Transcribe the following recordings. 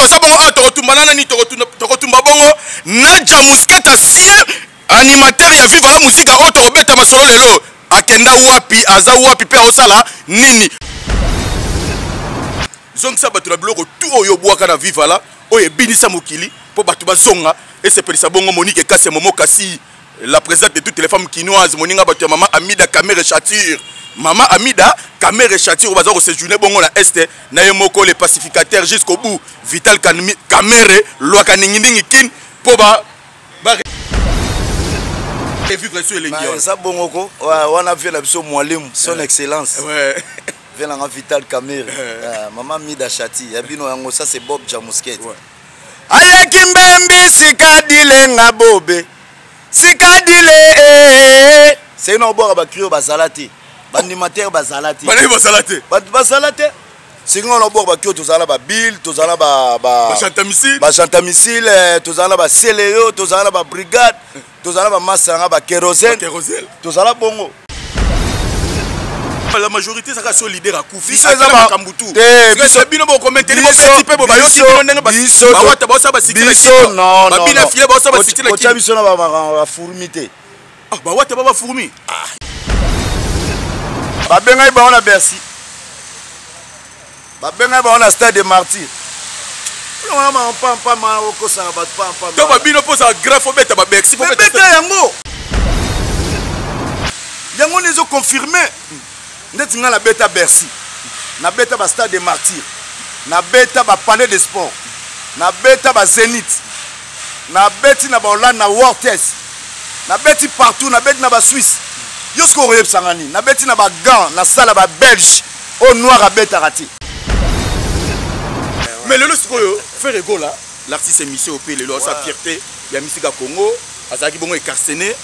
Toza bongo awa, tokotumba na nani? Tokotumba bongo na Jamusket, ancien animateur ya Viva la Musica, oyo tokobeta masolo lelo. Akenda wapi? Aza wapi? Mpe aosala nini? Zongisa bato na biloko tu oyo obwaka na Viva la, oyo ebinisa mokili, mpo bato bazonga esepelisa bongo. Monique Kase Momo Kasi, la présidente de toutes les femmes kinoises, moninga bato ya mama Amida Kamere Chature, mama Amida Kamere Chature, oyo baza koséjourner bongo na Este na ye moko, le pacificateur jusqu'au bout, Vital Kamere Lwaka Ninginingi Kin, mpo ba revivre sur elengi wana. Eza bongo ko wana vie na biso, mwalimu, son excellence, vie nanga Vital Kamere, mama Mida Chati ya bino yango. Ça, c'est Bob Jamusket. Ayeki mbembi sikadilenga bobe sikadile sei na obwaka bacri oyo bazala te, baanimateur bazala te. Banani bazala te? Bato bazala te. Siki nga na obwaka bacri oyo, tozala na babile, tozala na bachantamissile, bachantamissile, tozala na baseleyo, tozala na babrigade, tozala na bamasa nanga bakérosène, tozala bongo. La majorité ezaka so leader akufi, makambo tu bino bokomenteli, bobeti mpe bo bayoki bino ndenge bawata baosala basikibina file, baosala basitila. Kotya biso na bafourmi te. Bawata ba bafourmi. Babengai bango na Bercy, babengai bango na Stade de Martyr. Pampama okosaka bato pampama. To babino mpo ozala grand, fo beta baBercy. Beta yango, yango nde ezoconfirme ndeti ngai nabeta Bercy, nabeta bastade de Martyr, nabeta bapalais de sport, nabeta bazénith, nabeti na bahollande, na Wortes, nabeti partout, nabeti na basuisse. Yo soki okoyebisanga nini? Nabeti na bagant na sala babelge oyo noir abetaka te. Mais lelo sikoyo, Ferre Gola, l'artiste émission ope lelo asa fierté ya misika Congo, azalaki bongo incarcéré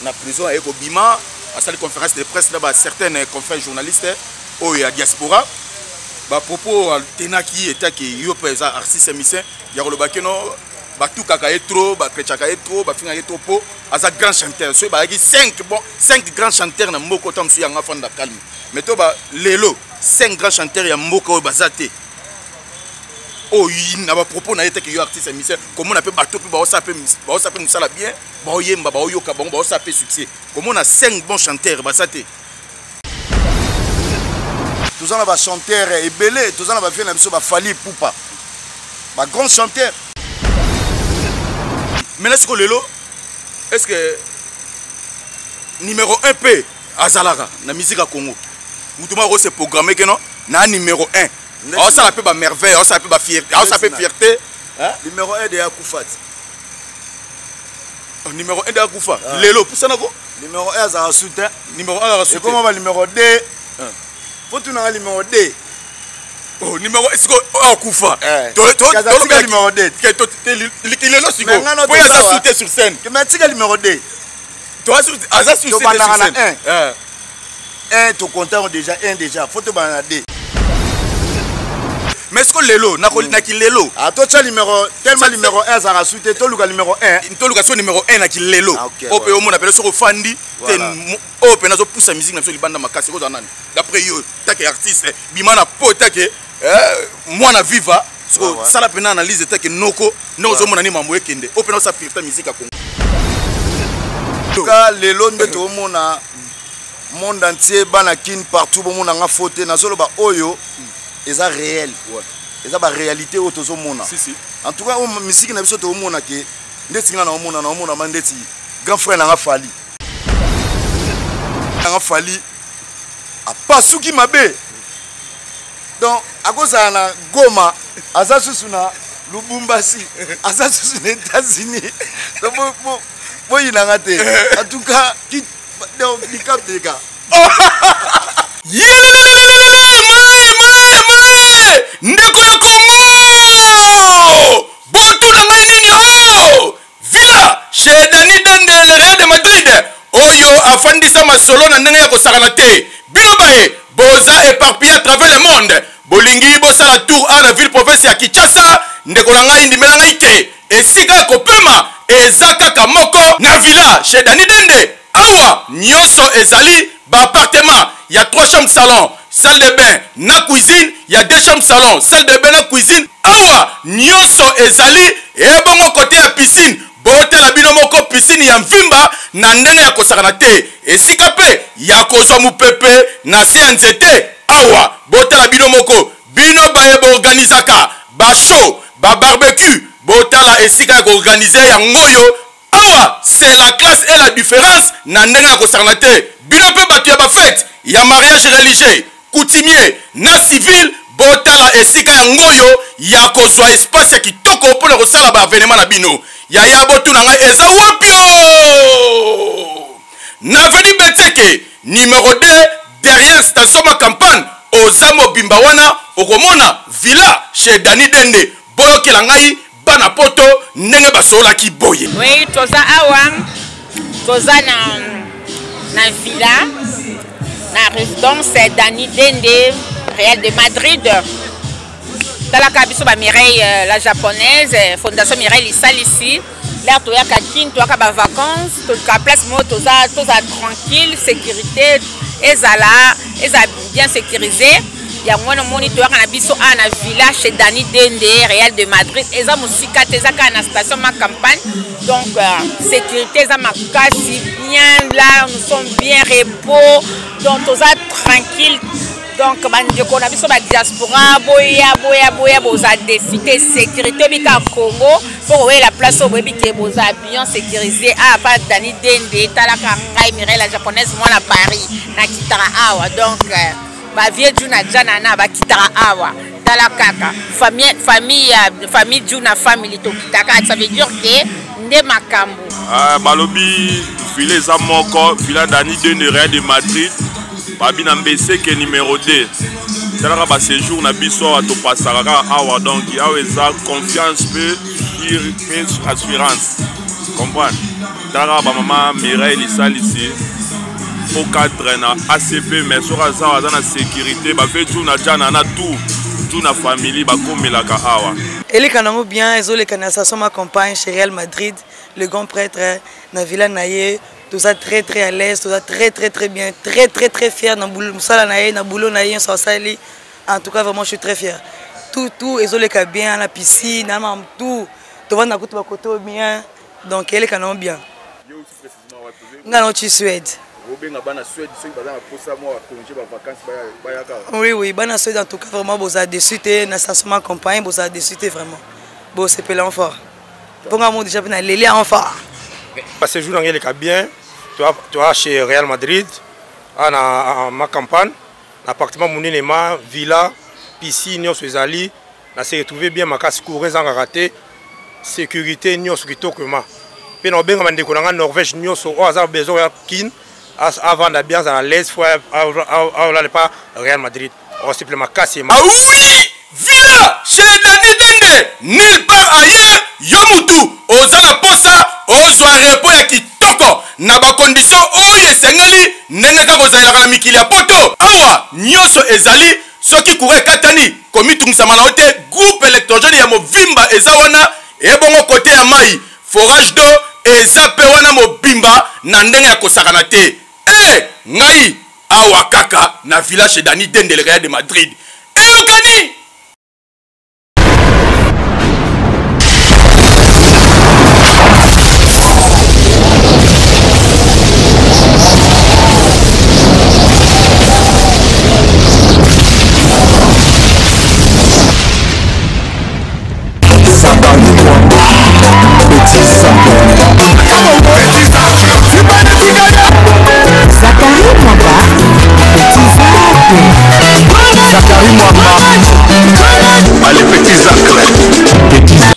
na prison, aye kobima, asali conférence de presse na ba certaines confrères journalistes oyo ya diaspora. Bapropos atenaki etaki yo mpe eza artiste musicien ya koloba keno batukaka ye trop, bapechaka ye trop, bafingaka ye trop, mpo aza grand chanteur. Soki bazalaki 5, bon, 5 grand chanteur na mboka, ota mosusu yanga afanda calme. Mais to ba lelo 5 grand chanteur ya mboka oyo baza te, oyo na bapropos na ye teke yo artiste ya musicien, komona mpe bato mpe baosala mpe mosala bien, baoyemba, baoyoka bango, baosala mpe succès, komona 5 bons chanteurs baza te. Toza na bachanteur ebele, toza na bavie na biso, baFally Ipupa, bagrand chanteur. Maintenant sikoyo lelo, est ce que numéro 1 mpe azalaka na musique ya Congo? Motu moko akose programme keno na numéro 1, aosala mpe bamerveille, aosala mpe bafierté, aosala mpe fierté. Numéro 1 de akufa ti. Numéro 1 de akufa lelo, pusanako. Numéro 1 azalaka su te. Numéro 1 azalaka su te. Ekoma ba numéro 2. Fo tunanga numéro 2. Oh, numéro siko oyo akufa numéro 2. Lelo sikoyo po ye aza su te sur scène. Mais tika numéro 2. Aza su. Tobandaka na 1, 1 tokonta déjà, 1 déjà, fo tobanda na 2. Mais siko lelo naki lelo. Ah, totya numéro tellement numéro 1 azalaka su te, toluka numéro 1. Toluka so numéro 1 naki lelo oyo mpe omona pene soki ofandi te, oyo mpe nazopusa musique na biso libanda makasi, ekozala nani d'après yo, take artiste bima na po take mwana Viva? Siko sala mpena analyse take noko ndenge ozomona nini mambo ekende, oyo mpena osala fierté musique ya Congo. Ka lelo nde toomona monde entier, bana Kin partout bomonanga fo te, nazoloba oyo eza réel, eza baréalité oyo tozomona. En tout cas, oyo misiki na biso toomona ke ndeti nga naomona, naomona ma ndeti grand frère nanga Fally, nanga Fally apasuki mabe. Donc akozala na Goma, aza susu na Lubumbashi, aza susu na États-Unis. Donc boyinanga te. En tout cas, donc likap deka. Yelelelelele, mae mae mae, ndeko ya Kongo, botuna ngai nini? O villa chez Dani Dende, le Real de Madrid, oyo afandisa masolo na ndenge ya kosakana te. Bino baye boza éparpillé à travers le monde, bolingi bosala tour a na ville province ya Kinshasa, ndeko na ngai, ndimela ngai ke esika ya kopema eza kaka moko, na villa chez Dani Dende. Awa nyonso ezali, baappartement ya 3 chambre salon. salle de bain na cuisine ya deux chambres salon, salle de bain na cuisine. Awa nyonso ezali ebongo kote ya piscine. Botala bino moko piscine ya mvimba na ndenge ya kosakana te, esika pe ya kozwa mupepe na se ya nzete. Awa botala bino moko, bino baye boorganizaka ba show, ba barbecue, botala esika ya koorganize yango oyo. Awa c'est la classe et la différence na ndenge ya kosakana te. Bino pe bato ya ba fete ya mariage religieux, coutumier na civil, botala esika yango oyo ya kozwa espace ya kitoko mpona kosala ba evenement na bino. Yaya, botuna ngai eza wapi? O na avenue Betseke numéro 2, derrière station Ma Campagne. Oza mobimba wana, okomona villa chez Dani Dende. Boyokela ngai bana poto ndenge basololaki boye. Oui, toza awa, toza na villa, na résidence Dani Dende, Real de Madrid. Talaka biso ba Mireille la japonaise, fondation Mireille Lisalisi. L'air toyaka Kin, toyaka ba vacances, toluka place moko toza tranquille, sécurité ezala, eza bien sécurisé. Yango wana omoni toyaka na biso awa na villa chez Dani Dende, Real de Madrid. Eza mosika te, eza kaka na station Ma Campagne. Donc sécurité eza makasi bien, là nous sommes bien repos, donc toza tranquille. Donc bandeko na biso ba diaspora, boya boya boya, boza défi te, sécurité bika Congo, faut koyela place oyo boyebi ke boza bien sécurisé. Ah, pa Dani Dende, talaka ngai Mireille la japonaise, mwana Paris, na kitaka awa. Donc ba vieux Juna Jana na ba kitaka awa. Tala kaka famille, famille, famille Juna family tokitaka, ça veut dire que nde makambo. Ah, balobi villa eza moko, villa Dani Dende Real de Madrid, babi na Mbeseke numéro 2. Talaka ba séjour na biso awa, topasaka kaka awa. Donc awa eza confiance pe pe assurance, comprendre. Talaka ba mama Mireille Lisalisi au cadre na ACP, mais soki aza awa aza na sécurité, ba ve Juna Jana na tout tout na famille bakomelaka awa. Eleka nango bien, ezoleka na station Ma Campagne chez Real Madrid, le grand prêtre na villa na ye. Toza très très à l'aise, toza très très très bien, très très très fier na boulot mosala na ye, na boulot na ye nyonso asali. En tout cas vraiment je suis très fier. Tout tout ezoleka bien na piscine, na mam tout. Tovanda kutu bakoto bien. Donc eleka nango bien. Nga na oti Suède. Obenga bana Suède soki baza na posa mwa congé, ba vacances, bayaka. Oui oui, bana Suède, en tout cas vraiment boza déçu te na station Ma Campagne, boza déçu te vraiment. Bosepela fort. Mponga mo déjà mpe na leli yango fort. Séjour nango eleka bien. Toa chez Real Madrid awa na Ma Campagne, na appartement monene ma villa, piscine nyonso ezali. Na se retrouver bien makasi, courant ezangaka te, sécurité nyonso kitoko ma. Mpe na kobenga bandeko na nga Norvège nyonso oyo aza besoin ya Kin, avanda bien, azala à l'aise, fo aolala pa Real Madrid, osepela makasi. Ah oui, villa chez Dani Dende, nulle part ailleurs. Yo mutu oza na posa ozwa repos ya kitoko na bakondition oyo esengeli, ndenge kaka ozalelaka na mikili ya poto. Awa nyonso ezali. Soki courant ekatani, komitungisama na yo te, groupe électrogène ya movimba eza wana. Ebongo kote ya mai, forage d'eau eza pe wana mobimba na ndenge ya kosakana te. E ngai awa kaka na villa chez Dani Dende, le Real de Madrid, eyokani. Zacharie Mwamba, Petit Zacle. Zacharie Mwamba, allez Petit Zacle. Petit Zacle.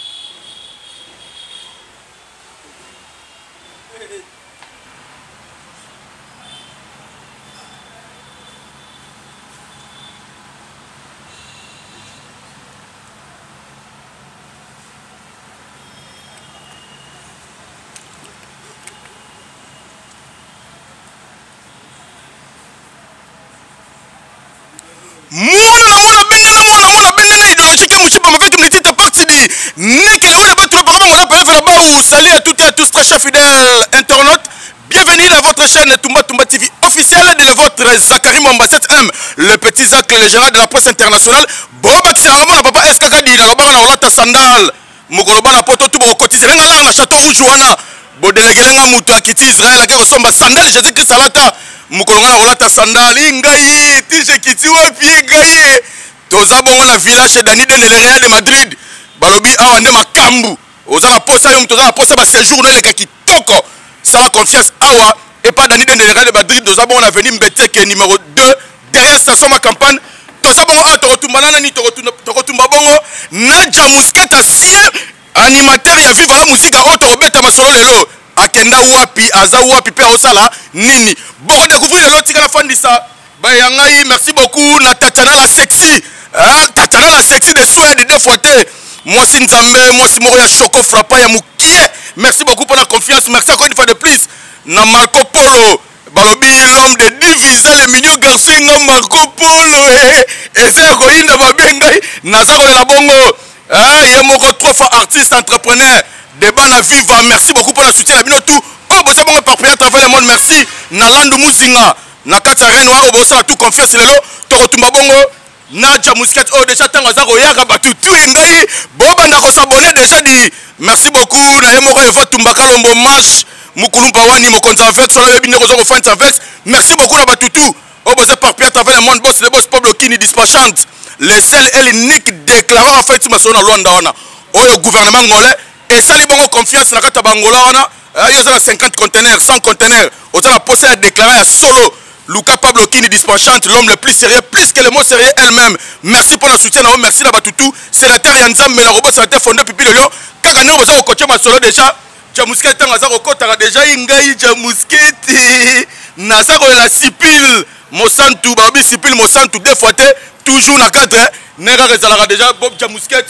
Mwana na mwana bendele, mwana mwana bendele idéologique mushipa maveki mlitita parti di nekele wele batu paka bango na pele baou. Salut à toutes et à tous, très chers fidèles internautes, bienvenue dans votre chaîne Tumba Tumba TV officielle de la vôtre. Zacharie Mwamba 7M, le petit Zac, le général de la presse internationale. Bobakisela nga mona papa SKK di nalobaka na kolata sandale. Mokolo bana poto tu bokotizela nga lar na Château Rouge wana. Bodelegele nga moto akiti Israël ake kosomba sandale Jésus Christ alata. Mokolo nga na kolata sandale ngai tije ekiti wapi ngai. Toza bongo na village chez Dani Dende le Real de Madrid. Balobi awa nde makambu. Oza na posa yo moto oza na posa ba séjour no eleka kitoko. Sala confiance awa epa Dani Dende le Real de Madrid toza bongo na avenue Mbeteke numéro 2 derrière station ma campagne. Toza bongo awa tokotumba na nani tokotumba bongo na Jamusket asie animateur ya Viva la Musica oyo tokobeta masolo lelo. Akenda wapi, aza wapi pe osala nini? Boko découvrir lelo tika na fandisa ba ya ngai. Merci beaucoup na Tatiana la sexy. Hein, Tatiana la sexy de Suède deux fois te. Mwasi Nzambe, mwasi moko ya choco frappa ya mukie. Merci beaucoup pour la confiance. Merci encore une fois de plus na Marco Polo. Balobi l'homme de divisa le mignon garçon nga Marco Polo. Eza ya koyinda mabe ngai naza kolela bongo. Hein, ye moko trois fois artiste entrepreneur de bana viva. Merci beaucoup pour la soutien na bino tout. Oh boza bongo éparpillé à travers le monde. Merci na Landu Muzinga na kati ya Reine oyo bosala tout confiance lelo tokotumba bongo Nadia Muscat oyo déjà ntango aza koyaka bato tu ngai bobanda kosabone déjà di. Merci beaucoup na ye moko Eva Tumba Kalombo Mash Mukulumpa wani mokonzi avec solo yebi ndeko oza kofandisa avec. Merci beaucoup na bato tu oyo boza éparpillé à travers le monde. Boss le boss Pablo Kini dispatchante le seul et l'unique déclarant en fait masolo na Luanda wana oyo gouvernement ngolais esali bongo confiance na kati ya bangola wana. Yo oza na 50 conteneurs, 100 conteneurs, oza na posa ya déclarant ya solo. Luca Pablo Kini dispatchante, l'homme le plus sérieux, plus que le mot sérieux elle-même. Merci pour le soutien, merci na batutu. Sénateur ya Nzambe na robot sénateur fondé Pipi le Lion. Kaka ndenge boza kokotia masolo déjà. Jamusket ntango aza kokotaka déjà ngai Jamusket naza kolela Sipile Mosantu, balobi Sipile Mosantu deux fois te toujours na cadre ne kaka ezalaka déjà Bob Jamusket.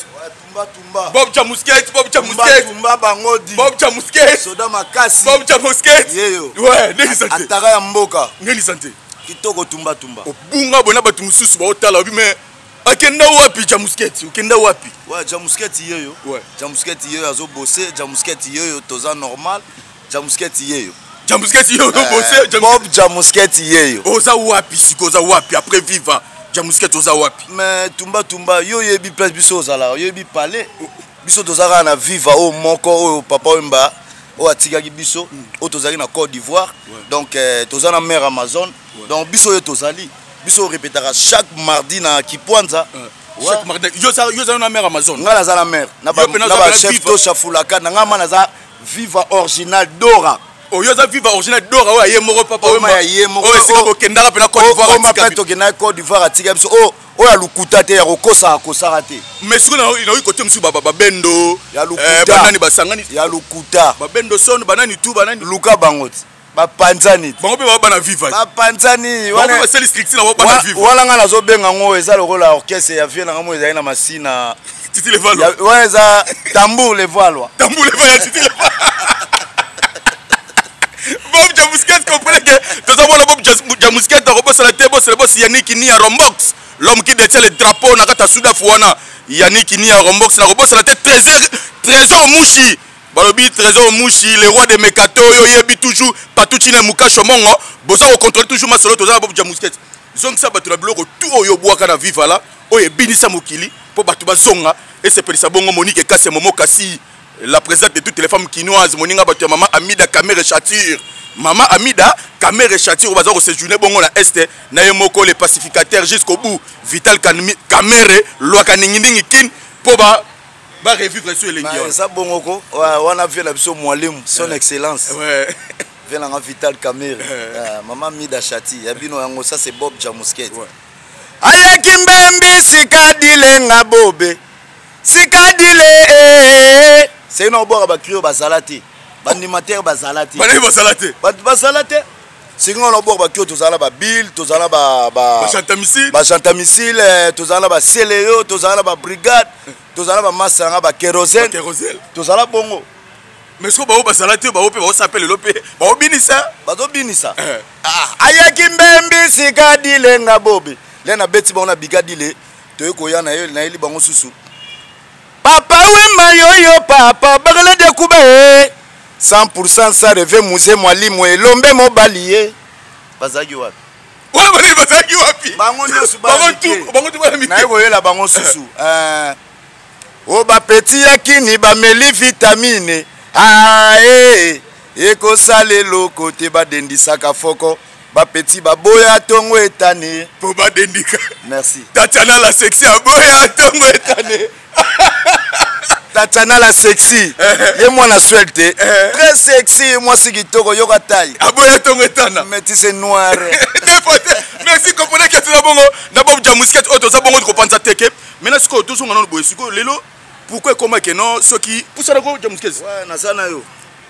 Tumba. Bob Jamusket, Bob Jamusket. Tumba bango di. Bob Jamusket. Soda makasi. Bob Jamusket. Yeyo. Ouais, ndenge santé. Ataka ya mboka. Ndenge santé. Kitoko tumba tumba. Obunga bona bato mususu ba otala obi mais akenda wapi Jamusket? Okenda wapi? Ouais, Jamusket yeyo. Ouais. Jamusket yeyo azo bosser, Jamusket yeyo toza normal. Jamusket yeyo. Jamusket yeyo ozo bosser, Bob Jamusket yeyo. Oza wapi siko, oza wapi après Viva? Jamusket oza wapi? Mais tumba tumba yo yebi place biso ozala, yo yebi palais. Biso tozaka na Viva o moko oyo papa Wemba oyo atikaki biso, oyo tozalaki na Côte d'Ivoire. Donc toza na mer Amazon. Donc biso oyo tozali, biso répétaka chaque mardi na Kipwanza. Ouais. Chaque mardi yo za, yo za na mer Amazon. Nga naza na mer. Na ba, Yo pe naza na ba na chef Viva. to Chafulaka, na nga ma naza Viva original Dora. Oh, yo za Viva original Dora oyo aye moko papa Oyo Wemba. ya ye moko. Oyo esika bokendaka pe na Côte Oh, d'Ivoire oh, ma atika pe tokendaka Côte d'Ivoire atika biso. Oh, oyo alukuta te ya kokosa akosaka te. Mais sikoyo na oyi kote mosusu babendo, Ya lokuta. banani basangani. Ya lokuta. Babendo son, banani tu, banani. Luka bango ti. Bapanzani. Bango pe ba bana Viva. Bapanzani, Bango wana pe basali structure na bango bana Viva. Wana nga nazobenga ngo eza lokola orchestre ya vie na nga mo ezali na masina. Titi le Valo. Ya, wana eza tambour le Valo. Tambour le Valo, Titi le Valo. Bob Jamusket comprenait que toza mwana Bob Jamusket akobosana te, boss le boss Yannick Nia Rombox, l'homme qui détient le drapeau na kata Sudaf wana. Yannick Nia Rombox na kobosana te Trésor Mushi. Balobi Trésor Mushi, le roi de Mekato, yo yebi toujours Patuchine Mukasho Mongo, boza ko contrôler toujours masolo toza Bob Jamusket. Zongisa bato na biloko tout oyo bwaka na Viva la, oyo ebinisa mokili po bato bazonga et sepelisa bongo Monique Kasse Momo Kasi, la présidente de toutes les femmes quinoises, moninga bato ya mama Amida Kamere Chature. Mama Amida Kamere Chature baza ko séjourner bongo na Est na ye moko le pacificateur jusqu'au bout Vital Kamere lwaka ningi ningi kin po ba revivre sur elengi Ba, wana. eza bongo ko. Ouais, wana vie na biso mwalimu, son excellence. Ouais. Vie na nga Vital Kamere. Mama Amida Chati, ya bino yango, ça c'est Bob Jamusket. Ouais. Ayeki mbembi sika dilenga bobe. Sika dile, eh, eh. C'est une obora ba crio bazala te. Ba animateur bazala te. Ba nani bazala te? Ba bazala te. C'est une obora ba crio tozala ba bill, tozala ba, ba Ba chantamissile. Ba chantamissile, tozala ba célio, tozala ba brigade, tozala ba masanga ba kérosène. Ba kérosène. Tozala bongo. Mais ce que ba bazala te, ba pe ba s'appelle le pe, ba obinisa. Ba obinisa. Ah. Ayaki mbembi sika dilenga bobe. Le na beti ba na bigadile. Toye koya na ye, na yeli bango susu. Papa Wemba yoyo papa bagala de kube. 100% ça revient musée mwalimu elombe mobali ye. Bazaki wapi? Wana banini bazalaki wapi? Bango nyonso bango tu bana mike. Naye koyela bango susu. O bapeti ya kini bameli vitamine. Ah, eh, ekosala eloko te, badendisaka foko. Bapeti baboya tongo etane. Po badendika. Merci. Tatiana la sexy aboya tongo etane. Tatiana la sexy. Ye mwana swel te. Très sexy, mwasi kitoko, yoka taille. Aboya tongo etana. Métisse noire. Merci, comprenez que toza bongo na Bob Djamusket oyo toza bongo kopanza teke. Maintenant sikoyo tozonga nano boye sikoyo lelo pourquoi ekoma ke non soki pusana ko Djamusket. Ouais, naza na yo.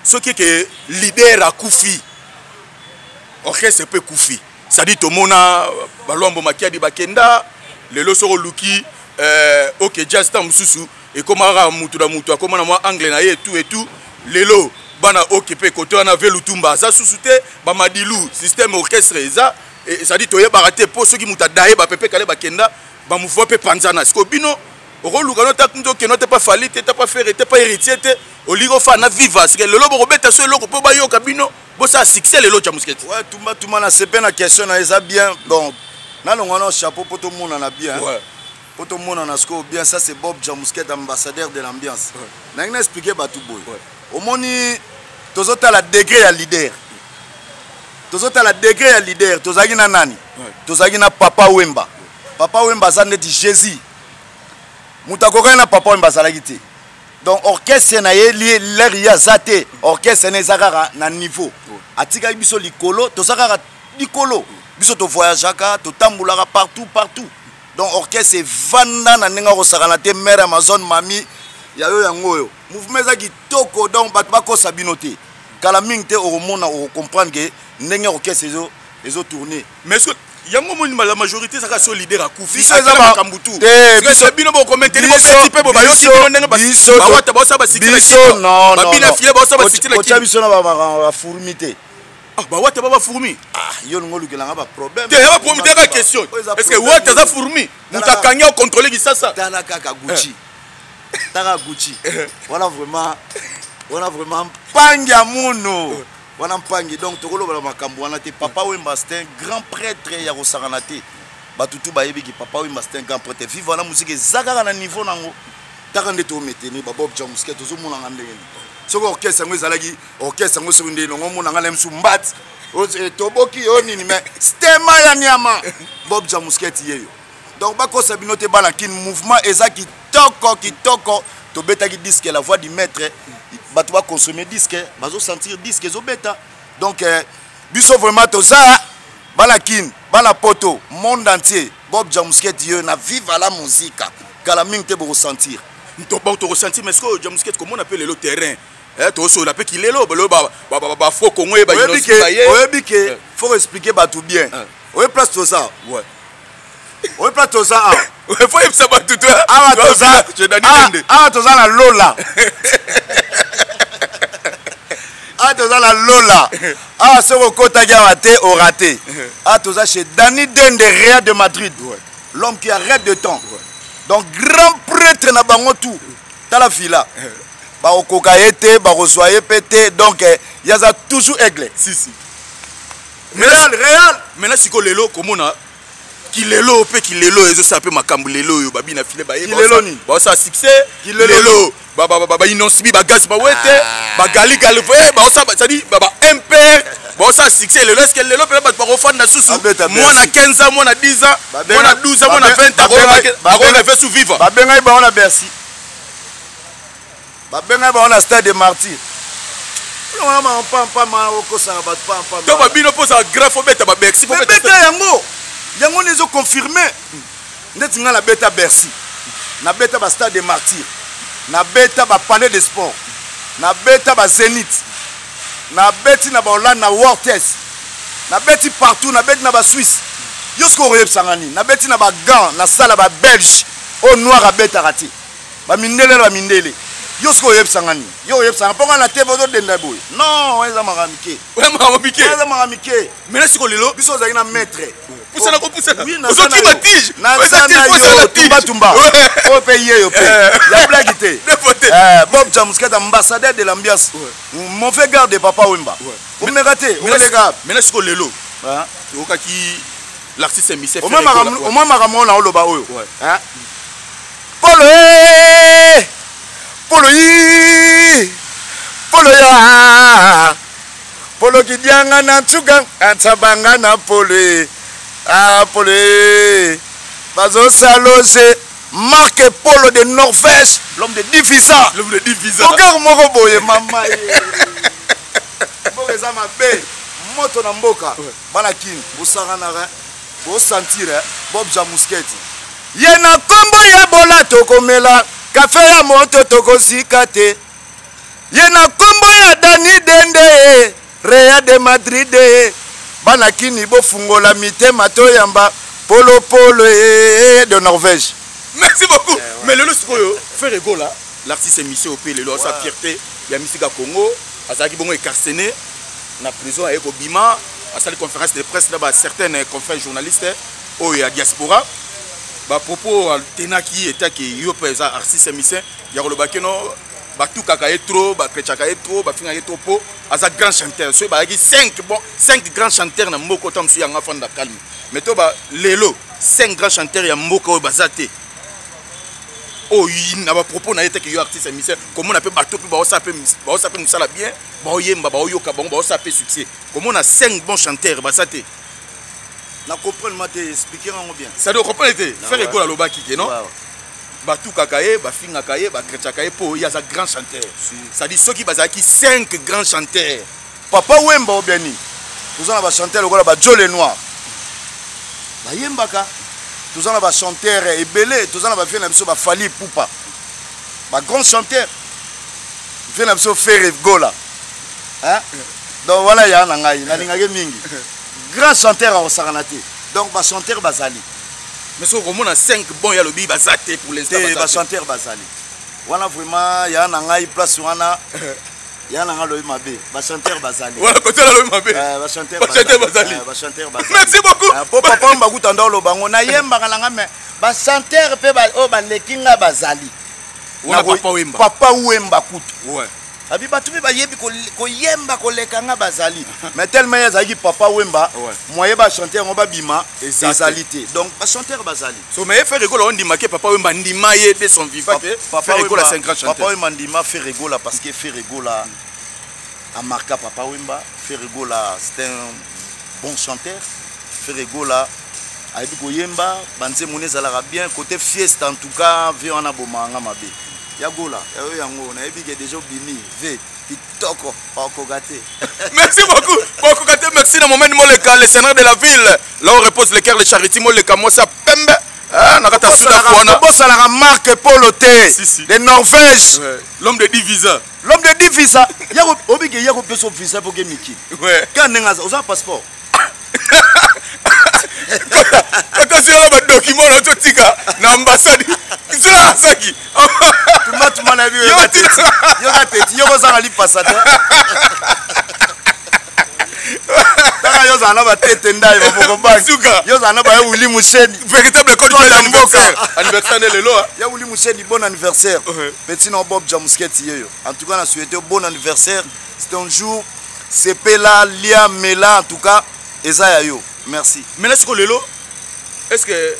Soki ke leader akufi, orchestre mpe ekufi. C'est-à-dire tomona balwambo makiadi bakenda lelo soko oluki OK Jazz ntango mosusu ekomaka mutu na mutu akoma na mwa angle na ye et tout et tout. Lelo bana OK mpe kote wana ve Lutumba aza susu te, bamadilu système orchestre eza, c'est-à-dire toyebaka te mpo soki mutu adaye bapepe kale bakenda bamouvement mpe panzana. Sikoyo bino okoluka no ta okende te pa Fally te, ta pa Ferre te, pa Héritier te, olingi ofana na Viva sike lelo bokobeta so eloko mpo bayoka bino bosala succès lelo Djamusket. Ouais, tumba tumba na sepe na question na eza bien. Bon, nalongwa na chapeau mpo tomonana bien. Ouais. Mpo tomonana sikoyo bien, ça c'est Bob Djamusket, ambassadeur de l'ambiance. Ouais. Nangi na expliquer bato boye. Ouais. Omoni tozotala degré ya leader. Tozotala degré ya leader, tozalaki na nani? Ouais. Tozalaki na Papa Wemba. Papa Wemba aza neti Jésus. Moto akokaki na Papa Wemba azalaki te. Donc orchestre na ye l'air ye aza te, orchestre na eza kaka na niveau. Atikaki biso likolo, toza kaka likolo. Biso tovoyageaka, totambolaka partout partout. Donc orchestre evanda na ndenge akosakana te, mère Amazon mami ya yo yango oyo. Mouvement eza kitoko, donc bato bakosa bino te. Kala mingi te okomona, okokomprendre ke ndenge orchestre ezo tourner. Mais est-ce que yango moni la majorité ezaka so leader akufi, Biso eza akala makambo tu. Te, Parce que bino bokomenteli, bobeti mpe bo bayoki bino ndenge bawata baosala basiti na biso, kino. non, non, Babina non. file baosala basiti na Otya kino. biso na ba fourmi te. Ah, bawata ba bafourmi. Ah, yo lingo olukelanga ba problème. Te, ya bafourmi te, kaka question. Oyo eza Est-ce que problème. wata aza fourmi? Moto akangi akontrole Kisasa. Tala kaka Gucci. Tala Gucci. Wana vraiment, wana vraiment mpangi ya munu. Wana mpangi, donc tokolobela makambo wana te. Papa Wemba c'est un grand prêtre ya kosakana te. Bato tu bayebi ki Papa Wemba c'est un grand prêtre. Vive wana musique eza kaka na niveau nango. Taka nde tometeni ba Bob Djamusket tozomonanga ndenge nini. Soki orchestre yango ezalaki orchestre yango soki nde nongo omonanga na misu mbati. Toboki yo nini, mais stema ya nyama. Bob Djamusket yeyo. Donc bakosa bino te bana kin, mouvement eza kitoko kitoko. Tobetaki disque la voix du maître, bato ba consommer disque, bazo sentir disque ezobeta. Donc biso vraiment toza bana kin, bana poto, monde entier. Bob Djamusket yo na viva la musica. Kala mingi te boko sentir. Nto ba to ressentir, mais est-ce que Djamusket komona pe lelo terrain? To so la pe kilelo, ba ba ba ba ba faux Congo ba Oyebi inosi ke, ba ye. oyebi ke, faut expliquer bato bien. Oyebi place toza. Ouais. Oyebi place toza awa. Ouais, faut yebisa bato to. Awa Toi, toza, je Dani awa, Dende. awa toza na Lola. Awa toza na Lola. Awa soki okotaki awa te, oraté. Awa toza chez Dani Dende, Real de Madrid. Ouais. L'homme qui arrête de temps. Ouais. Donc grand prêtre na bango tout. Tala villa. Bakokoka ye te, bakozwa ye pe te. Donc yaza toujours aigle. Si si. Real, Real. Maintenant siko lelo komona kilelo pe kilelo ezosala pe makambo lelo oyo babina file baye Kilelo nini? baosala succès. Kilelo Lelo, nini? ba, ba, ba, ba, ba inonsibi, ba gaz, ba wete, ba gali, gali, eh, baosala, ba, c'est-à-dire, ba, ba impair, baosala succès lelo. Est-ce que lelo pe bato bakofanda susu? Babeta merci. Mwana 15 ans, mwana 10 ans, Babenga- mwana 12 ans, mwana 20 ans, akoyoka fe sous vivre. Babengai bango na Bercy. Babengai bango na stade de Martyrs. Olongo na pam, pam, pam, okosaka bato, pam, pam, To pam. babino mpo ozala grand, fo beta ba Bercy, fo Mais beta beta stade. yango. Yango nde ezo confirmer. Ndeti nga nabeta Bercy. Nabeta ba stade de Martyrs. Nabeta ba palais de sport. Nabeta ba Zénith. Nabeti na ba Hollande, na World Test. Nabeti partout, nabeti na ba Suisse. Yo sikoyo okoyebisanga nini? Nabeti na ba Gand, na salle ya ba Belge. Oyo noir abetaka te. Ba mindele na ba mindele. Yo sikoyo oyebisanga nini? Yo oyebisanga mpo nga na TV ozodenda boye. Non, eza makambo mike. Oya makambo mike. Eza makambo mike. Maintenant sikoyo lelo biso ozalaki na maître. Pusana ko pusana. Oui, naza Ozokima na yo. tige. Naza Oza tige, na oza yo. na tige. Tumba, tumba. Ouais. Oyo pe ye yo pe. Ya blague te. N'importe. Bob Djamusket, ambassadeur de l'ambiance. Ouais. Mauvais garde de Papa Wemba. Ouais. Omeka te, Maintenant, omeleka. maintenant sikoyo lelo. Hein? Tokokaki L'artiste musicien. Au moins makambo na oloba oyo. Hein? Polo eh! Polo yi! Polo ya! Polo kidianga na ntuka atabanga na polo eh. Ah polo eh! Bazosaloze Marc Polo de Norvège, l'homme de 10 visas. L'homme de 10 visas. Ogar moko boye mama ye. Mboka eza mabe. Moto na mboka. Bana kin bosakanaka bosentir eh, Bob Jamusketi. Ye na kombo ya bola tokomela kafe ya moto tokozika te. Ye na kombo ya Dani Dende Real de Madrid bana kini bofungola mitema toyamba polo polo eh, de Norvège. Merci beaucoup. Eh, ouais. Mais lelo sikoyo Ferre Gola, l'artiste émission au lelo ouais. sa fierté ya misika Congo, azalaki bongo écarcené na prison aye kobima, asali conférence de presse na ba certaines confrères journalistes oyo ya diaspora ba propos atenaki etaki yo mpe eza artiste musicien ya koloba keno batukaka ye trop bakrechaka ye trop bafingaka ye trop mpo aza grand chanteur soki bazalaki 5 bon 5 grand chanteur na mboka ota mosusu yanga afanda calme mais to ba lelo 5 grand chanteur ya mboka oyo baza te oyo na bapropos na ye teke yo artiste ya musicien komona mpe bato mpe baosala mpe mosala bien baoyemba baoyoka bango baosala mpe succès komona 5 bon chanteur baza te. Na comprendre ma te, expliquer yango bien. C'est-à-dire comprendre te Ferre Gola alobaki ke non, batukaka ye, bafingaka ye, bakrechaka ye mpo ye aza grand chanteur. C'est-à-dire soki bazalaki 5 grands chanteurs, Papa Wemba obiani, toza na bachanteur lokola ba Joe Lenoir bayembaka, toza na bachanteur ebele, toza na bavie na biso bafali Ipupa, bagrand chanteur, vie na biso Ferre Gola, hein? Donc wana ya na ngai nalingaki mingi grand chanteur akosakana te. Donc bachanteur bazali. Mais soki okomona 5 bon ya lobi baza te pour l'instant. Te, bachanteur bazali wana vraiment ya na ngai place wana ya na ngai lobi mabe, bachanteur bazali. Wana kote na lobi mabe. Bachanteur Bachanteur bazali. Bachanteur bazali. Merci beaucoup. Po papa Mbakuta ndo oloba ngo nayembaka na ngai, mais bachanteur mpe oyo baleki ngai bazali. Wana Papa Wemba. Papa Wemba kutu. Abi bato mpe bayebi koyemba koleka nga bazali, mais tellement ye azalaki Papa Wemba, moye bachanteur yango babima ezali te. Donc bachanteur bazali. So mais Ferre Gola ondima ke Papa Wemba ndima ye de son vivant ke Ferre Gola c'est un grand chanteur. Papa Wemba ndima Ferre Gola parce que Ferre Gola a marqué Papa Wemba. Ferre Gola, c'est un bon chanteur. Ferre Gola ayebi koyemba banzembo ne ezalaka bien côté fiesta. En tout cas vie wana bomaka nga mabe ya Gola yayo yango nayebi ke déjà obimi ve kitoko okoka te. Merci beaucoup bokoka te. Merci na moment Moleka, le seigneur de la ville, là où repose le cœur de Charity Moleka, mwasi ya pembe na kati ya Sudaf wana. Bosalaka Marc Polo te. Si, si. De Norvège. L'homme de 10 visas. L'homme de 10 visas. Obike ya kopesa visa mpo ke mikili ka ndenge aza oza passeport. Kota sikoyo badocument na totika na ambassade nzela azaki. Tumatuma na yebi yoka teti yo kozanga lipasa te, taka yo ozala na batete ndai maboko banki, yo ozala na baya Wili Musheni. Véritable code ya mboka. Anniversaire nde lelo. Ya Wili Musheni, bon anniversaire petit na Bob Jamusketi yeyo. En tout cas na souhaite bon anniversaire, c'est un jour sepela lia mela, en tout cas eza ya yo, merci. Maintenant sikoyo lelo, est ce que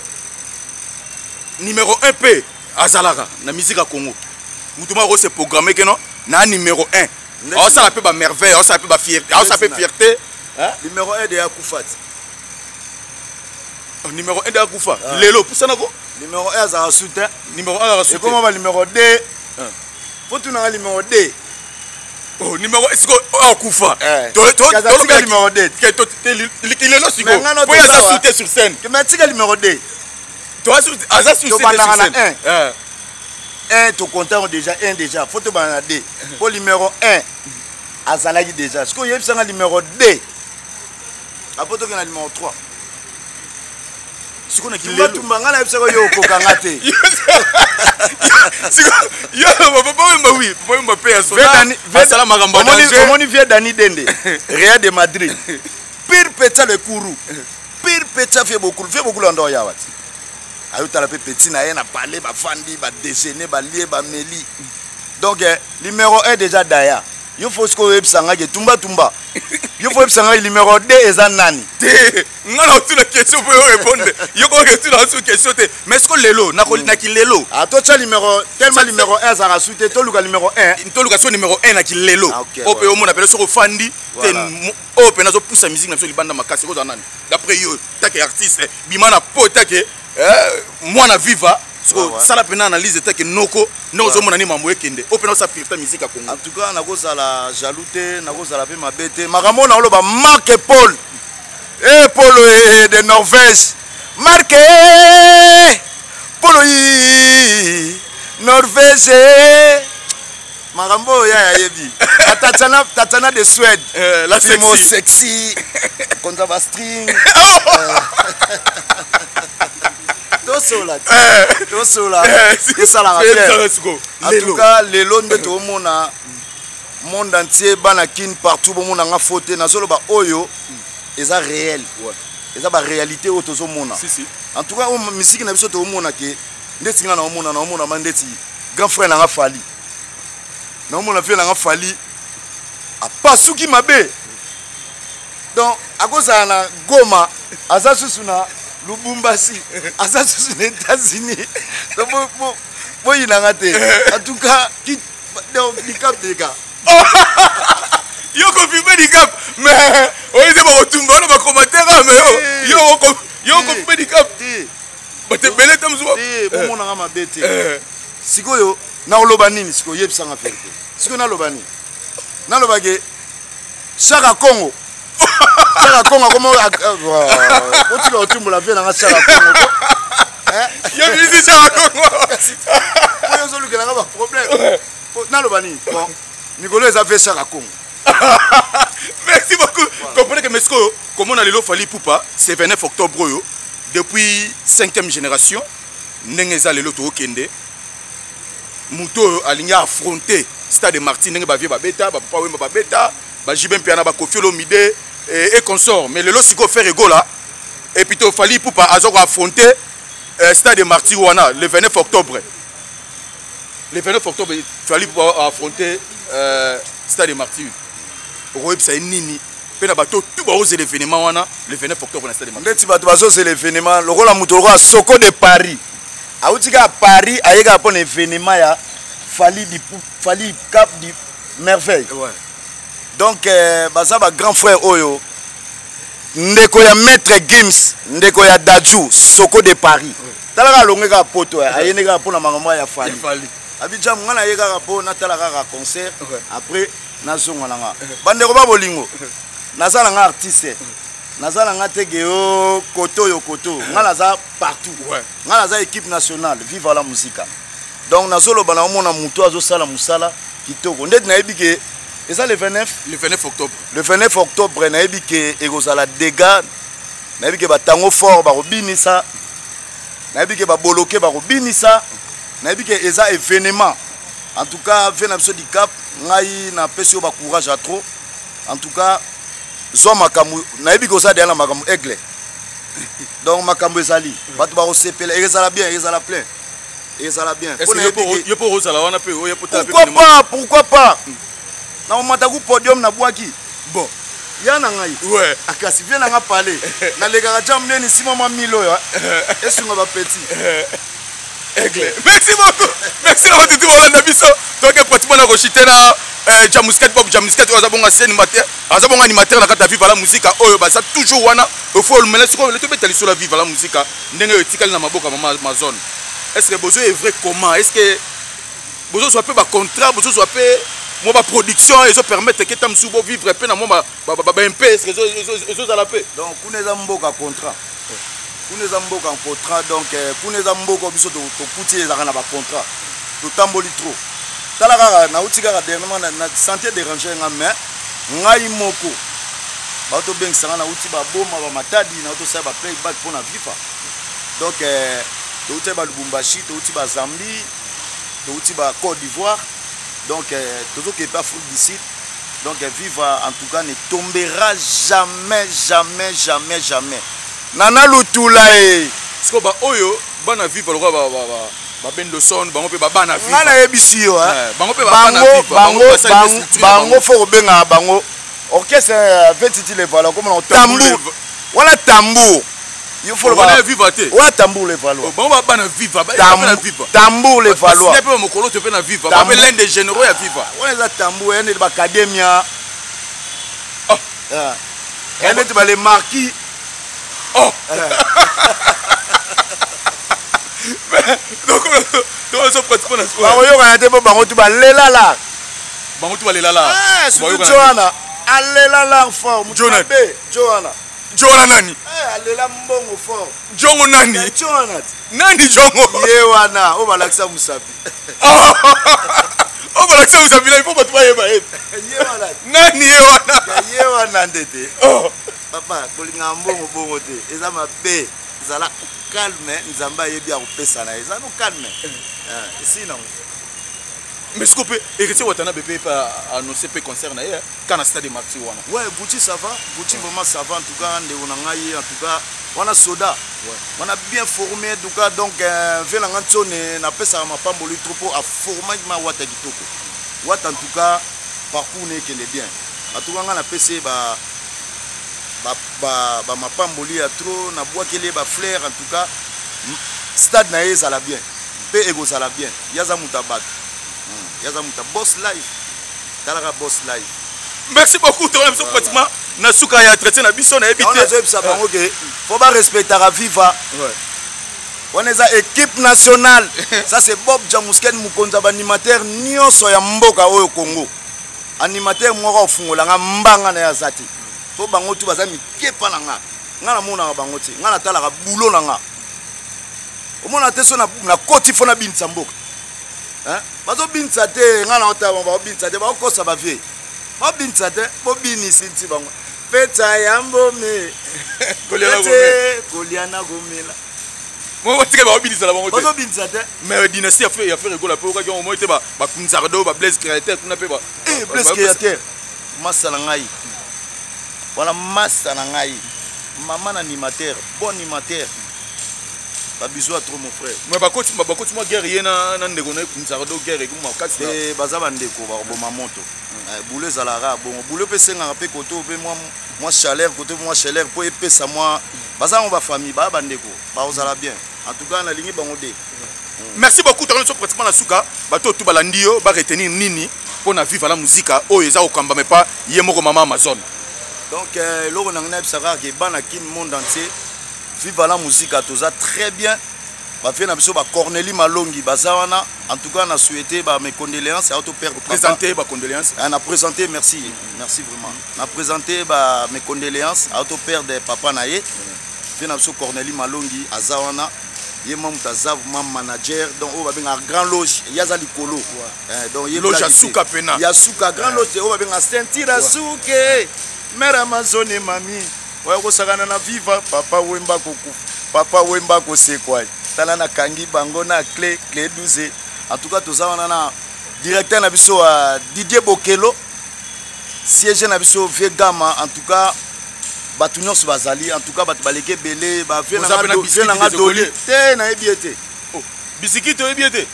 numéro 1 mpe azalaka na musique ya Congo? Motu moko akose programme ke non, na numéro 1 aosala mpe bamerveille, aosala mpe bafierté, aosala mpe fierté. Numéro 1 de akufa ti. Numéro 1 de akufa lelo pusanako. Numéro 1 azalaka su te. Numéro 1 azalaka su te. Ekoma ba numéro 2, fo tunanga numéro 2. Oh, numéro sikoyo oyo akufa. Tika numéro 2. Lelo sikoyo po ye aza su te sur scène. Mais tika numéro 2. Aza su te sur Tobandaka na scène. 1 1, tokontango déjà 1 déjà, fo tobanda na 2 po numéro 1 azalaki déjà. Sikoyo oyebisanga numéro 2 apo tokende na numéro 3. Sikoyo na kilelo Tumba ngai nayebisaka yo okokanga te. Yo Papa Wemba, oui, Papa Wemba mpe ya asala makambo ya danger. Omoni vie Dani Dende, Real de Madrid, pire petsa le kuru pire petsa vie bokulu, vie bokulu ando yawa ti ayotala mpe petit na ye na palais, bafandi, badéjeuner, balie, bameli. Donc numéro 1 déjà daya yo fo sikoyo oyebisanga ke tumba tumba. Yo faut yebisa ngai numéro 2 eza nani? Te, nga na otuna question po yo répondre. Yo ko retuna sur question te. Mais est-ce que lelo na ko na kilelo? Ah to tia numéro tellement numéro 1 azalaka su te, toluka numéro 1. Toluka so numéro 1 na kilelo. Ah, okay, Oyo pe omona pele soko fandi te oyo pe nazo poussa musique na biso libanda makasi kozala nani? D'après yo take artiste bima na po take eh, mwana viva soko sala pena analyse take noko ndenge ozomona nini mambo ekende oyo pena osala fierté musique ya Congo. En tout cas nakozala jaloux te, nakozala pe mabe te. Makambo oyo naoloba Marc Paul. Eh Paul eh, de Norvège. Marc eh, Paul eh, Norvège. Eh. Makambo oyo yaya ayebi. Tatiana, Tatiana de Suède. Euh, la Fimo sexy. sexy. Konza ba string. Tosola. Tosola. Esalaka bien. En tout cas, lelo nde toomona monde entier bana kin partout bomona nga faute nazoloba oyo eza réel. Eza ba réalité oyo tozomona. Si, si. En tout cas, oyo misiki na biso toomona ke ndeti nga naomona naomona ma ndeti grand frère nanga Fally. Naomona vie nanga Fally apasuki mabe. Donc akozala na Goma, aza susu na Lubumbashi, aza susu na États-Unis. Donc boyinanga te. En tout cas, qui donc Dicap deka. Yo confirme Dicap, mais oyo nde bakotumba wana ba commentaire, mais yo, yo yo confirme Dicap. Te. Bato ebele te mosusu. Te, bomonanga mabe te. Sikoyo nakoloba nini sikoyo yebisanga verité. Sikoyo naloba nini? Naloba ke Chaka Congo. Chaka Congo akoma otika kotumbola vie nanga Chaka Congo. Yo bisi Chaka Congo. Oyo ozolukelanga ba problème. Naloba nini? Bon, mikolo eza vie Chaka Congo. Merci beaucoup. Comprenez que Mesco, comment on a lelo Fally Ipupa, c'est 29 octobre oyo, depuis 5e génération, ndenge eza lelo tokende. Moto oyo alingi affronter Stade de Martyrs ndenge ba vieux babeta, ba papa Wemba babeta, ba JB Mpiana, ba Koffi Olomide et consort. Mais lelo siko Ferre Gola et puis to Fally Ipupa azo ko affronter Stade de Martyrs wana le 29 octobre. Le 29 octobre Fally Ipupa a affronter Stade de Martyrs. Okoyebisa ye nini pe na bato tout bazozela événement wana le 29 octobre na Stade de Martyrs. Ndeti bato bazozela événement lokola moto lokola Soko de Paris. Auti kaka Paris aye kaka mpona événement ya Fally du Pou, Fally Cap du Merveille. Donc baza ba grand frère oyo ndeko ya Maître Gims, ndeko ya Dadju, Soko de Paris. Tala kaka alonge kaka poto, aye nde kaka mpona makambo ya Fally. Ya Fally. Abidjan nga naye kaka mpo natala kaka concert, après nazonga na nga. Bandeko ba bolingo, naza na nga artiste. Naza na nga te ke yo koto yo koto. Nga naza partout. Nga naza équipe nationale, viva la musica. Donc nazoloba na omona moto azosala mosala kitoko. Ndeti nayebi ke eza le 29? Le 29 octobre. Le 29 octobre nayebi ke ekozala dégâts. Nayebi ke batango fort bakobinisa. Nayebi ke baboloke bakobinisa. Nayebi ke eza événement. En tout cas, vie na biso Dicap, ngai na pesi yo ba courage à trop. En tout cas, zwa makambo, nayebi ke oza deja na makambo aigle. Donc makambo ezali, bato bakosepela, ezala bien, ezala plein. Ezala bien. Est-ce que yo po ozala wana pe, oya po tala pe Pourquoi minema? pas, pourquoi pas? Na omata ku podium na bwaki. Bon. Ya na ngai. Akasi vie na nga palais. Na lekaka jam neni sima mwa milo ya. Esunga ba petit. Aigle. Merci beaucoup. Merci na batu bolanda biso. Donc pratiquement na koshite na Jamuscat Bob Jamuscat oyo aza bongo ancien animateur, aza bongo animateur na kati ya Viva la Musica oyo baza toujours wana. Il faut lumela sikoyo le tobeta lisolo ya Viva la Musica ndenge oyo etikali na maboko ya mama Amazon. Est-ce que bozo œuvrer comment? Est-ce que bozo zwa pe ba contrat, bozo zwa pe mwa ba production ezo permettre que tam subo vivre pe na mwa ba MP, est-ce que ezo zala pe? Donc kuna eza mboka contrat. Kuna eza mboka en contrat, donc kuna eza mboka biso tokuti ezalaka na ba contrat. Totamboli trop. Tala kaka nauti kaka dernièrement na santé déranger nga mais ngai moko bato bengisa nga nauti ba boma ba Matadi na to sala ba playback pona Viva. Donc touti ba Lubumbashi, touti ba Zambie, touti ba Côte d'Ivoire. Donc tozo kepa Afrique du Sud. Donc Viva en tout cas ne tombera jamais jamais jamais jamais. Nana Lutula e. Siko ba oyo bana Viva lokola ba Bendoson, bango pe ba bana Viva. Nga nayebisi yo, hein. Bango pe ba bana Bango, Viva, bango bango, pe basali bango, pe structure na bango bango. faut kobengaka bango. Orchestre vetiti le valois komona tambour wana, tambour yo fo wana Viva te. Wana tambour le Valois. Bango babana Viva, bana Viva. Tambour le Valois. Mpe mokolo to mpe na Viva, bape l'un des généraux ya Viva. Wana eza tambour ya neti bacademia, ya neti bale marquis. Oh, donc tozo pratiquement na bakoyokana te mpo bango tu balelala. Bango tu balelala. Surtout jo wana alela lar fort, motu mabe jo wana. Jo wana nani? Alela mbongo fort. Jongo nani? Jo wana. Nani jongo? Ye wana oyo balakisa mosapi. Oyo balakisa mosapi na ifo bato bayeba ye. Nani ye wana? Ye wana nde te. Papa, kolingaka mbongo bongo te, eza mabe. Ezala calme, Nzambe ayebi akopesa na ye. Eza no calme, esi nango. Mais siko mpe Héritier Watanabe mpe mpe annoncé mpe concert na ye ka na stade de Martyr wana. Ouais, Gucci, ça va. Gucci, vraiment ça va en tout cas. Ndeko na ngai, en tout cas wana soda wana bien formé en tout cas. Donc ve na nga ntsone, napesaka mapamboli trop mpo aformaki ma Wata kitoko. Wata, en tout cas parcours ne ekende bien. En tout cas nga napesi ye ba bamapamboli ya trop, nabwakeli ye bafleur. En tout cas stade na ye ezala bien mpe ekozala bien. Ye aza moto ya bato, ye aza moto ya boss life. Talaka boss life. Merci beaucoup. Tokona biso pratiquement na suka ya entretien na biso, nayebi te. Nazoyebisa bango ke fo barespectaka Viva wana, eza équipe nationale. Ça, c'est Bob Jamusken, mokonzi ya baanimateur nyonso ya mboka oyo Congo. Animateur moko afungolanga mbanga na ye aza te, po bango tu baza mike mpa na nga. Nga namonaka bango te, nga natalaka bulo na nga. Omona te, so nakoti fo nabinisa mboka, bazobinisa te. Nga na otala bango, bazobinisa te, bakokosa bavie, babinisa te. Bobinisi nti bango peta ya mbome te, kolia na komela. Batika, baobinisala bango te. Bazobinisa te. Mais dynastie ya Ferre Gola mpe okaki yango moi te, bakunzardo, bablaise créateur kuna mpe. Blaise créateur, masa na ngai wana, masa na ngai, mama na animateur, bon animateur. Babisous à trop, mon frère. Mais bakoti mwa guerre, ye na ndeko na ye Kunzardo, guerre ekomi makasi. Baza bandeko, bakoboma moto. Boulot ezalaka bongo, boulot mpe esengaka mpe koto mpe mwa chaleur, koto mwa chaleur mpo epesa mwa. Baza yango bafamille, baya bandeko, bakozala bien. En tout cas nalingi bango de. Merci beaucoup. Tokomi so pratiquement na suka. Bato oyo tu balandi yo, baretenir nini mpo na Viva la Muzika oyo eza kokambama epa ye moko mama Amazon? Donc eloko na ngai nayebisaka kaka ke bana Kin, monde entier, Viva la Muzika toza très bien. Bavie na biso bacorneli Malongi baza wana. En tout cas na souhaité ba mes condoléances à auto père. Présenter ba condoléances. Na présenter, merci, merci vraiment. Na présenter ba mes condoléances à auto père de papa na ye. Vie na biso Corneli Malongi aza wana, ye mwa moto aza vraiment manager. Donc oyo babengaka grand loge, ye aza likolo. Donc ye loge ya suka pena. Ya suka, grand loge oyo babengaka ceinture ya suke, mare Amazone, mami oya kosakana na Viva. Papa Wemba kokufa, Papa Wemba kosekwa. Tala, nakangi bango na clé, clé 12. En tout cas toza wana na directeur na biso Didier Bokelo, siège na biso vie Gama. En tout cas bato nyonso bazali, en tout cas bato baleki ebele. Bavie nanga doli te, nayebi ye te. Bisiki toyebi ye te.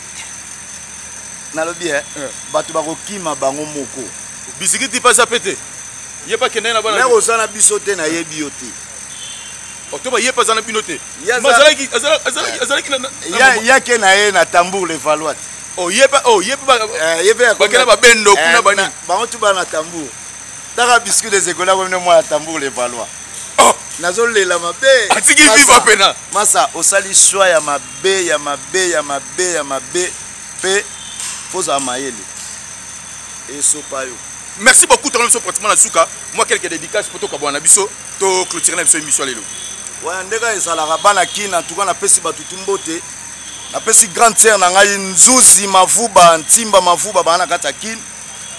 Nalobi e bato bakokima bango moko. Bisiki ti mpe aza pe te, ye mpe akendaki na bana. Lere oza na biso te, nayebi yo te. Octobre, ye mpe aza na bino te. Azalaki yake na ye na tambour le Valois. Oh, ye mpe, oh, ye mpe bakenda babendo kuna banini. Bango tu bana na tambour. Taka biscuit des écoles akomine mwana tambour le Valois. Oh, nazolela mabe. Atiki Viva pena. Masa, osali choix ya mabe, ya mabe, ya mabe, ya mabe mpe fozala mayele, esopa yo. Merci beaucoup. Tokona biso pratiquement na suka. Moi, quelques dédicaces po tokabwana na biso, to clôturer na biso émission lelo. Wana ndenge ezalaka, bana Kina, en tout cas napesi bato tu mbote. Napesi grande sœur na ngai Nzuzi Mavuba, Ntimba Mavuba, baa na kati ya Kine.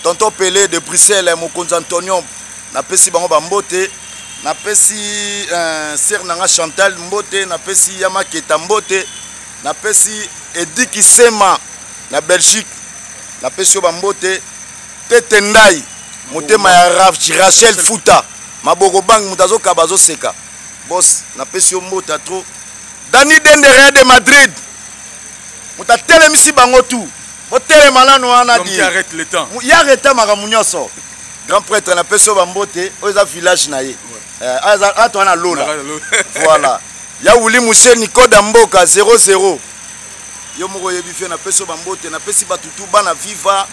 Tonton Pele de Bruxelles, mokonzi Antonio, napesi bango bambote. Napesi sœur na ngai Chantal mbote, napesi Yamaketa mbote, napesi Edi Kisema na Belgique, napesi yo bambote. Tete Ndai, motema ya Rachel Futa, maboko bangi, moto azokaba azoseka, bos, napesi yo mbote trop. Dani Dende, Real de Madrid, moto atelemisi bango tu, botelema nano wana. Di ya reta makambo nyonso. Grand prêtre, napesi yo bambote. Oyo eza village na ye. Ato wana lola. Voilà, ya Wuli Mushe Nikoda Mboka 00, yo moko oyebi fe. Napesi yo bambote, napesi bato tu bana Viva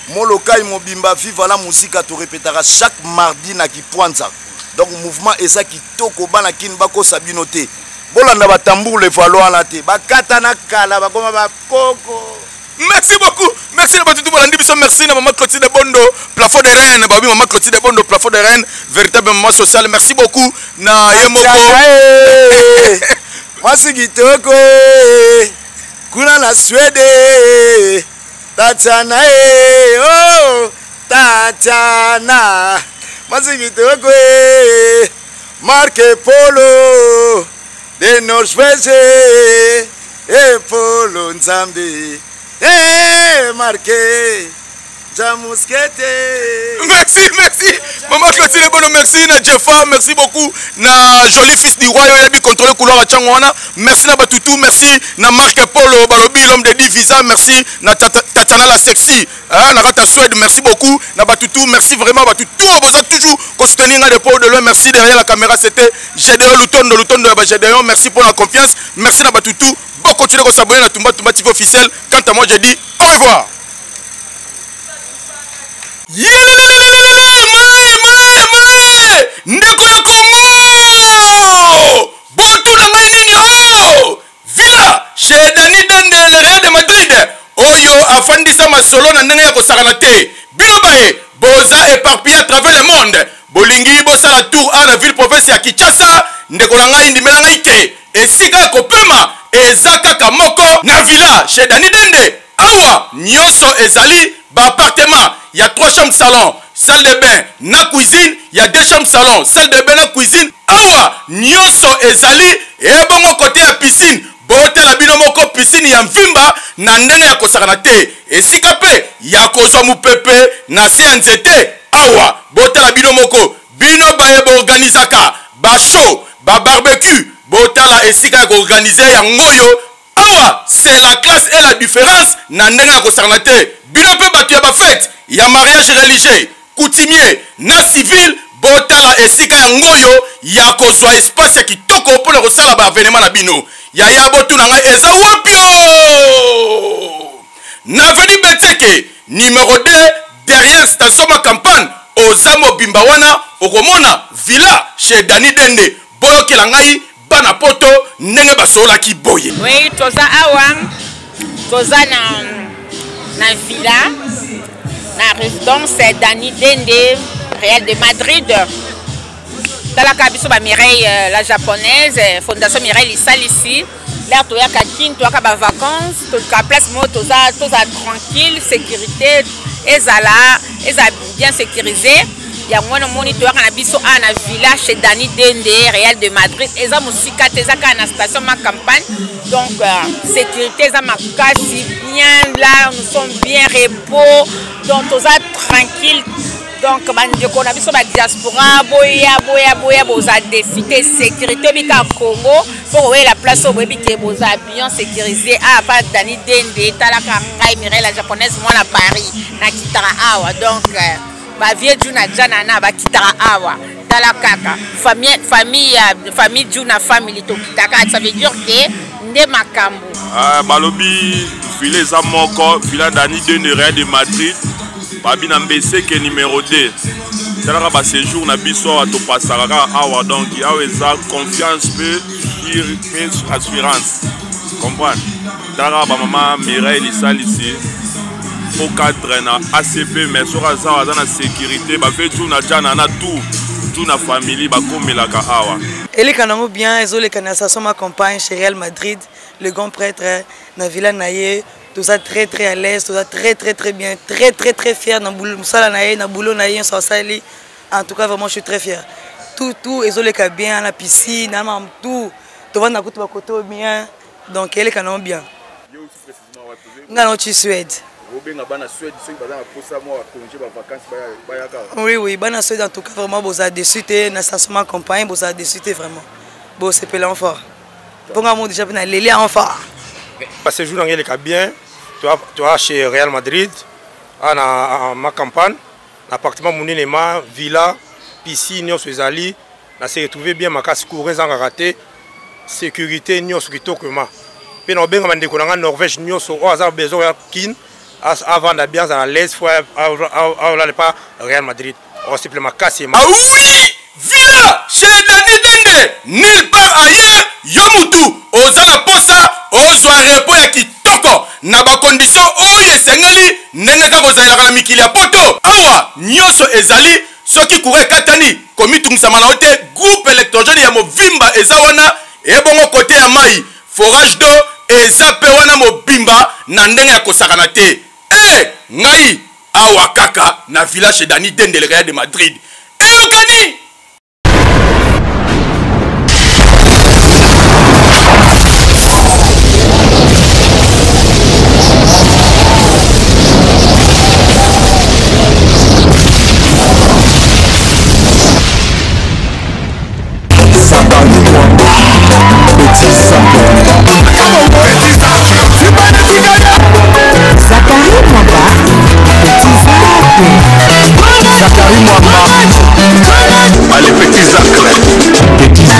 Molokai mobimba. Viva la Musica, torepetaka chaque mardi na Kipwanza, donc mouvement eza kitoko. Bana Kini, bakosa bino te, bolanda batambour levalo wana te, bakata na kala, bakoma bakoko. Merci beaucoup, merci na bato tu bolandi biso. Merci na mama Clotilde Bondo, plafond de reine. Babi mama Clotilde Bondo, plafond de reine, véritable maman sociale. Merci beaucoup na ye moko. Mwasi kitoko eh, kuna na Swede, Tatiana e, oh, Tatiana, mwasi kitoko e, Marke Polo de Norvège e, Polo Nzambe e, Marke Jamuskete. Merci, merci maman Clotilde Bono, merci na Jeffa, merci beaucoup na joli fils du roi oyo oyebi contrôler couloir ya ntango wana. Merci na batutu, merci na Marc Polo balobi l'homme de 10 visa. Merci na Tatiana la sexy, hein, na kata Suède. Merci beaucoup na batutu, merci vraiment batutu oyo boza toujours kosoutenir nga de près ou de loin. Merci. Derrière la caméra, c'était Gédéon Lutondo, Lutondo ya bagédéon. Merci pour la confiance, merci na batutu. Bokontinue kosabonner na Tumba Tumba TV officiel. Quant à moi, je dis au revoir. Yelelelelele, mae mae mae, ndeko ya Kongo, botuna ngai nini? O villa chez Dani Dende, le Real de Madrid, oyo afandisa masolo na ndenge ya kosakana te. Bino baye boza éparpillé à travers le monde, bolingi bosala tour a na ville province ya Kinshasa, ndeko na ngai, ndimela ngai ke esika ya kopema eza kaka moko, na villa chez Dani Dende. Awa nyonso ezali: baappartement ya 3 chambres, salon, salle de bain na cuisine, ya 2 chambres, salon, salle de bain na cuisine. Awa nyonso ezali. Ebongo kote ya piscine, botala bino moko, piscine ya mvimba na ndenge ya kosakana te, esika mpe ya kozwa mopepe na se ya nzete. Awa botala bino moko, bino baye boorganizaka bashow, babarbecue, botala esika ya koorganize yango oyo. Awa c'est la classe et la différence na ndenge ya kosakana te. Bino mpe bato ya bafete ya mariage religieux, coutumier na civil, botala esika yango oyo ya kozwa espace ya kitoko mpona kosala baévénement na bino. Yaya, botuna ngai eza wapi? O na avenue Betseke numéro 2, derrière station Ma Campagne. Oza mobimba wana, okomona villa chez Dani Dende. Boyokela ngai bana Poto ndenge basololaki boye. Oui, toza awa, toza na villa, na résidence Dani Dende, Real de Madrid. Talaka biso bamireille la japonaise, fondation Mireille Lisalisi. L'heure toyaka Kine, toyaka bavacances, toluka place moko toza tranquille, sécurité ezala, eza bien sécurisé. Yango wana omoni toyaka na biso awa na villa chez Dani Dende, Real de Madrid. Eza mosika te, eza kaka na station Ma Campagne. Donc sécurité eza makasi bien. Là nous sommes bien repos, donc toza tranquille. Donc bandeko na biso badiaspora, boya, boya, boya, boza déçus te. Sécurité bika Congo mpo koyela place oyo boyebi ke boza bien sécurisé. Awa pa Dani Dende. Talaka ngai Mireille la japonaise, mwana Paris, nakitaka awa. Donc bavie Juna Jana na bakitaka awa. Tala kaka famille, famille, famille Juna family, tokitaka. Ça veut dire ke nde makambo. Ah, balobi villa eza moko, villa Dani Dende, Real de Madrid, babi na Mbeseke numéro 2. Talaka baséjour na biso awa, topasaka kaka awa. Donc awa eza confiance mpe mpe assurance, comprendre. Talaka bamama Mireille Lisalisi po cadre na ACP, mais soki aza awa, aza na sécurité. Bafe Juna Jana na tout Juna famille bakomelaka awa. Eleka nango bien, ezoleka na station Ma Campagne chez Real Madrid, le grand prêtre, na villa na ye. Toza très très à l'aise, toza très très très bien, très très très fier na mosala na ye, na boulot na ye nyonso asali. En tout cas, vraiment, je suis très fier. Tout, tout ezoleka bien, na piscine, na mam, tout. Tovanda kutu bakoto bien, donc eleka nango bien. Nga nauti Suède. Obenga bana Suède soki baza na posa mwa bacongé, bavacance, bayaka. Oui, bana Suède, en tout cas vraiment boza déçus te. Na station Ma Campagne, boza déçus te, vraiment bosepela en fort, mponga mo déjà mpe naleli en fort. Baséjour nange eleka bien. Toa chez Real Madrid awa na Ma Campagne. Na appartement monene ma villa, piscine nyonso ezali. Na se retrouver bien makasi, courant ezangaka te, sécurité nyonso kitoko ma. Mpe na kobenga bandeko na nga Norvège nyonso oyo aza besoin ya Kin, avanda bien, azala à l'aise, faut aolala pa Real Madrid. Osepela makasi. Ah oui, villa chez Dani Dende, nulle part ailleurs. Yo mutu oza na posa ozwa repos ya kitoko na bakondition oyo esengeli, ndenge kaka ozalelaka na mikili ya poto. Awa nyonso ezali. Soki courant ekatani, komitungisama na yo te, groupe électrogène ya movimba eza wana. Ebongo kote ya mai, forage d'eau eza mpe wana mobimba na ndenge ya kosakana te. E ngai awa kaka na village Dani Dendele, Real de Madrid, eyokani.